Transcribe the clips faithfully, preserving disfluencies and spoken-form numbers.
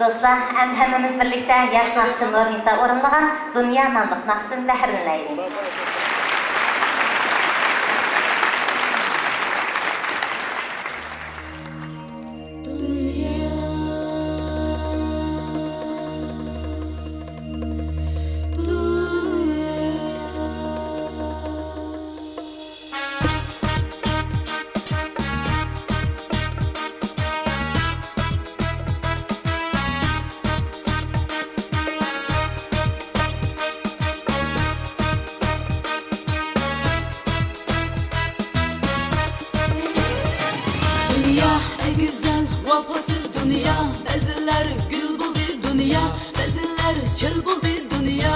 دوستلار، ئەمدى ھەممىمىز بىرلىكتە ياش ناخشىچى نۇرنىسا ئورۇنلىغان دۇنيا ناملىق ناخشىدىن بەھرىلىنەيلى. دۇنيا، ئەي گۈزەل، ۋاپاسىز دۇنيا، بەزىلەر گۈل بولدى دۇنيا، بەزىلەر چۆل بولدى دۇنيا.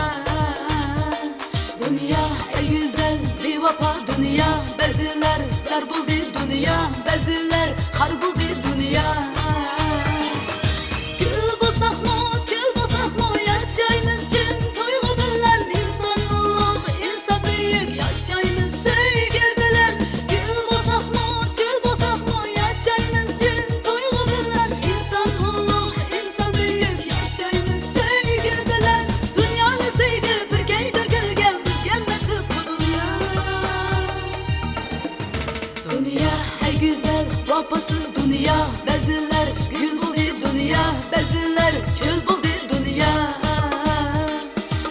دۇنيا، ئەي گۈزەل، بىۋاپا دۇنيا، بەزىلەر زار بولدى دۇنيا، بەزىلەر خار بولدى دۇنيا. گۈل بولساقمۇ، چۆل بولساقمۇ، ياشايمىز چىن تۇيغۇ بىلەن. ئىنسان ئۇلۇغ، ئىنسان بۈيۈك، ياشايمىز سۆيگۈ بىلەن. گۈل بولساقمۇ، چۆل بولساقمۇ، ياشايمىز چىن تۇيغۇ بىلەن. ئىنسان ئۇلۇغ، ئىنسان بۈيۈك، ياشايمىز سۆيگۈ بىلەن. دۇنيانى سۆيگۈ پۈركەيدۇ گۈلگە، بىزگە مەنسۇپ بۇ دۇنيا. دۇنيا، ئەي گۈزەل، ۋاپاسىز دۇنيا، بەزىلەر گۈل بولدى دۇنيا، بەزىلەر چۆل بولدى دۇنيا.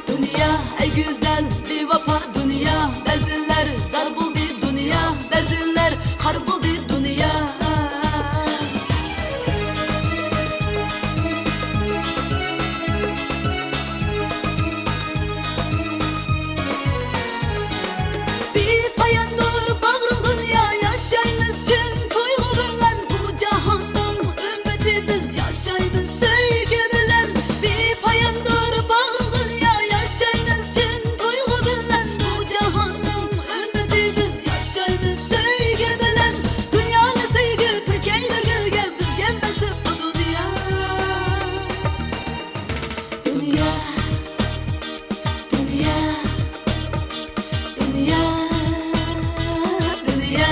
دۇنيا، ئەي گۈزەل، بىۋاپا دۇنيا، بەزىلەر زار بولدى دۇنيا، بەزىلەر خار بولدى دۇنيا. بىپاياندۇر باغرىڭ دۇنيا، ياشايمىز چىن تۇيغۇ بىلەن. بۇ جاھاننىڭ ئۈممىتى بىز، ياشايمىز سۆيگۈ بىلەن. بىپاياندۇر باغرىڭ دۇنيا، ياشايمىز چىن تۇيغۇ بىلەن. بۇ جاھاننىڭ ئۈممىتى بىز، ياشايمىز سۆيگۈ بىلەن. دۇنيانى سۆيگۈ پۈركەيدۇ گۈلگە، بىزگە مەنسۇپ بۇ دۇنيا. دۇنيا، دۇنيا، دۇنيا، دۇنيا.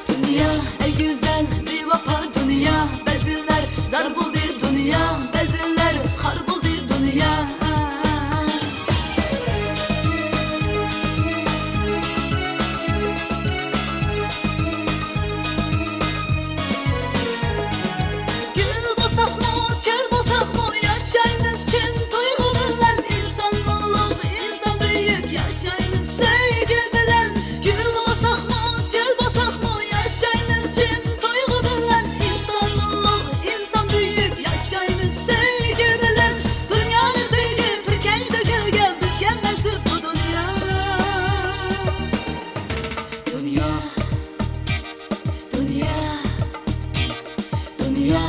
دۇنيا، ئەي گۈزەل، بىۋاپا دۇنيا، بەزىلەر زار بولدى دۇنيا، بەزىلەر خار بولدى دۇنيا. گۈل بولساقمۇ، چۆل بولساقمۇ، ياشايمىز چىن تۇيغۇ بىلەن. ئىنسان ئۇلۇغ، ئىنسان بۈيۈك، ياشايمىز سۆيگۈ بىلەن. گۈل بولساقمۇ، چۆل بولساقمۇ، ياشايمىز چىن تۇيغۇ بىلەن. ئىنسان ئۇلۇغ، ئىنسان بۈيۈك، ياشايمىز سۆيگۈ بىلەن. دۇنيانى سۆيگۈ پۈركەيدۇ گۈلگە، بىزگە مەنسۇپ بۇ دۇنيا. دۇنيا، دۇنيا، دۇنيا.